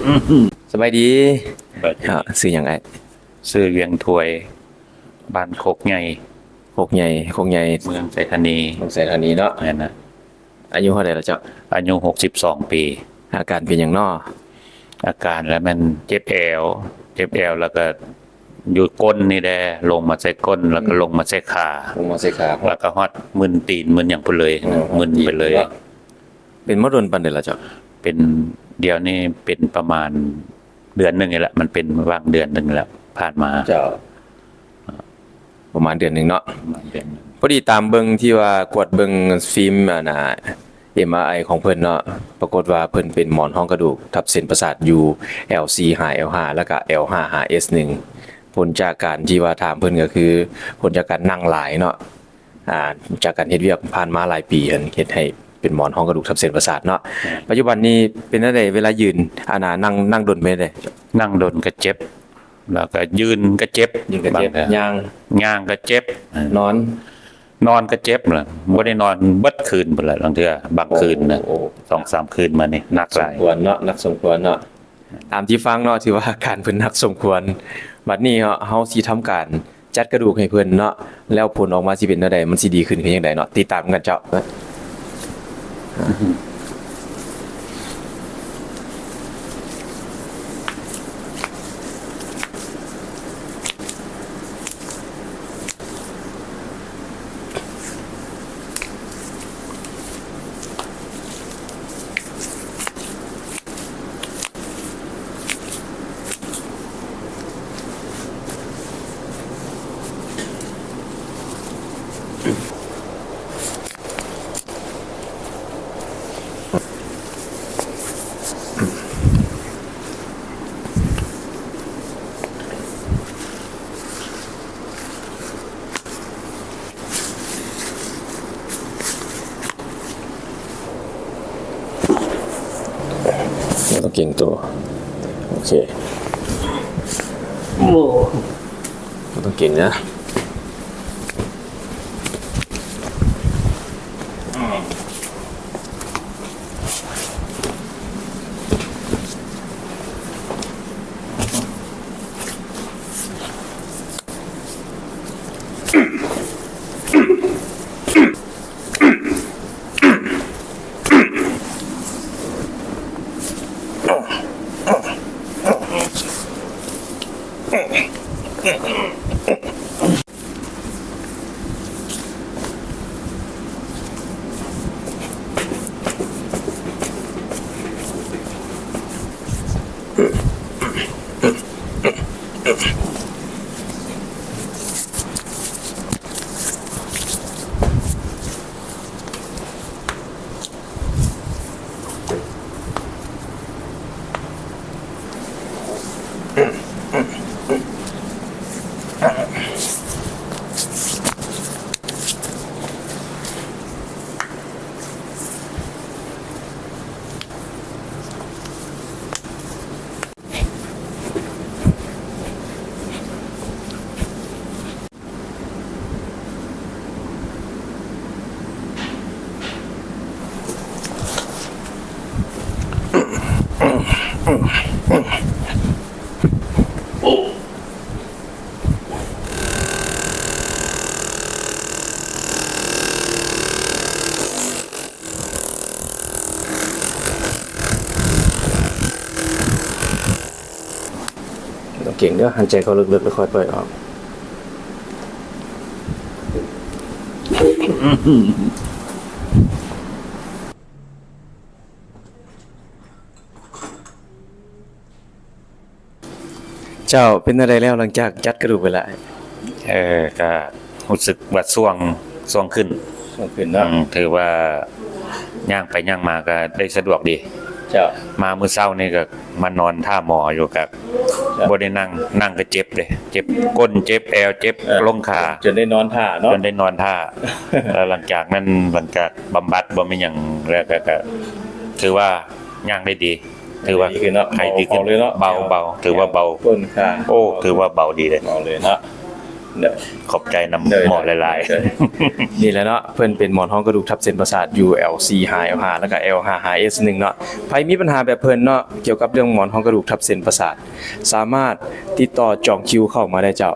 ສະບາຍດີ. ສະບາຍດີ. ເອີ ຊື່ຫຍັງອ້າຍ? ຊື່ວຽງຖ້ວຍ ບ້ານໂຄກໃຫຍ່. ໂຄກໃຫຍ່ ໂຄກໃຫຍ່ ເມືອງໄຊທານີ. ເມືອງໄຊທານີເນາະ. ແມ່ນນະ. ອາຍຸເທົ່າໃດລະເຈົ້າ? ອາຍຸຫົກສິບສອງປີ. ອາການເປັນຫຍັງນໍ? ອາການລະແມ່ນເຈັບແອວ ເຈັບແອວ ແລ້ວກະຢູ່ກົ້ນນີ້ແຫຼະ ລົງມາໃສ່ກົ້ນ ແລ້ວກະລົງມາໃສ່ຂາ ລົງມາໃສ່ຂາ ແລ້ວກະຮອດມຶນຕີນ ມຶນຫຍັງພຸ້ນເລີຍ. ອໍ ມຶນໄປເລີຍ. ເປັນມາດົນປານໃດລະເຈົ້າ? ເປັນ ດຽວນີ້ເປັນປະມານເດືອນໜຶ່ງນີ້ແຫຼະ ມັນເປັນຫວ່າງເດືອນໜຶ່ງແລ້ວຜ່ານມາ. ເຈົ້າ. ປະມານເດືອນໜຶ່ງເນາະ. ປະມານເດືອນໜຶ່ງ. ພໍດີຕາມເບິ່ງທີ່ວ່າກວດເບິ່ງຟີມ ອັນນ່າ ເອັມອາໄອ ຂອງເພິ່ນເນາະ ປາກົດວ່າເພິ່ນເປັນໝອນຮອງກະດູກທັບເສັ້ນປະສາດຢູ່ ແອວສີ່ ຫາ ແອວຫ້າ ແລ້ວກະ ແອວຫ້າ ຫາ ເອສໜຶ່ງ. ຜົນຈາກການທີ່ວ່າຖາມເພິ່ນກະຄື ຜົນຈາກການນັ່ງຫຼາຍເນາະ ອ່າ ຈາກການເຮັດວຽກຜ່ານມາຫຼາຍປີຫັ້ນ ເຮັດໃຫ້ເປັນໝອນຮອງກະດູກທັບເສັ້ນປະສາດເນາະ. ແມ່ນ. ປັດຈຸບັນນີ້ເປັນແນວໃດເວລາຢືນ ອັນນ່າ ນັ່ງ ນັ່ງດົນເປັນແນວໃດ? ນັ່ງດົນກະເຈັບ ແລ້ວກະຢືນກະເຈັບ ຢືນກະເຈັບ ບາງເທື່ອ ຍ່າງ ຍ່າງກະເຈັບ ນອນ ນອນກະເຈັບລະ ບໍ່ໄດ້ນອນເບິດຄືນພຸ້ນລະ ລາງເທື່ອບາງຄືນນະ. ໂອ້ ສອງສາມຄືນມານີ້ໜັກຫຼາຍ. ສົມຄວນເນາະ ໜັກສົມຄວນເນາະ. ຕາມທີ່ຟັງເນາະ ຖືວ່າອາການເພິ່ນໜັກສົມຄວນ. ບັດນີ້ເຮົາ ເຮົາຊິທຳການຈັດກະດູກໃຫ້ເພິ່ນເນາະ ແລ້ວຜົນອອກມາຊິເປັນແນວໃດ ມັນຊິດີຂຶ້ນຄືຫຍັງໃດເນາະ ຕິດຕາມນຳກັນເຈົ້າ. ບໍ່ຕ້ອງເກງໂຕ. ໂອເຄ. ໂອ້ ບໍ່ຕ້ອງເກງນະ. ບໍ່ຕ້ອງເກງເດີ ຫາຍໃຈເຂົ້າເລິກໆ ແລ້ວຄ່ອຍປ່ອຍອອກ. ເຈົ້າ ເປັນແນວໃດແລ້ວ ຫຼັງຈາກຈັດກະດູກໄປລະ? ເອີ ກະຮູ້ສຶກວ່າຊ່ວງ ຊ່ວງຂຶ້ນ ຊ່ວງຂຶ້ນເນາະ. ອືມ ຖືວ່າຍ່າງໄປຍ່າງມາກະໄດ້ສະດວກດີ. ເຈົ້າ. ມາມື້ເຊົ້ານີ້ກະມານອນຖ້າໝໍຢູ່ ກະ ເຈົ້າ ບໍ່ໄດ້ນັ່ງ ນັ່ງກະເຈັບເດ້ ເຈັບກົ້ນ ເຈັບແອວ ເຈັບ ເອີ ລົງຂາ ຈົນໄດ້ນອນຖ້າເນາະ ຈົນໄດ້ນອນຖ້າ. ແລ້ວຫຼັງຈາກນັ້ນ ຫຼັງຈາກບຳບັດບໍ່ແມ່ນຫຍັງແລ້ວກະ ກະຖືວ່າຍ່າງໄດ້ດີ. ຖືວ່າໄຂ້ດີຂຶ້ນເນາະ ເບົາ ເບົາເລີຍເນາະ ເບົາ ເບົາ ຖືວ່າເບົາ ຕົ້ນຂາ ໂອ້ ຖືວ່າເບົາດີເລີຍ ເບົາເລີຍເນາະ. ຂອບໃຈນຳໝໍຫຼາຍໆ. ນີ້ແຫຼະເນາະ ເພິ່ນເປັນໝອນຮອງກະດູກທັບເສັ້ນປະສາດຢູ່ ແອວສີ່ຫ້າ ແອວຫ້າ ແລ້ວກະ ແອວຫ້າ ຫ້າ ເອສ ໜຶ່ງເນາະ. ໃຜມີບັນຫາແບບເພິ່ນເນາະ ກ່ຽວກັບເລື່ອງໝອນຮອງກະດູກທັບເສັ້ນປະສາດ ສາມາດຕິດຕໍ່ຈອງຄິວເຂົ້າມາໄດ້ເຈົ້າ.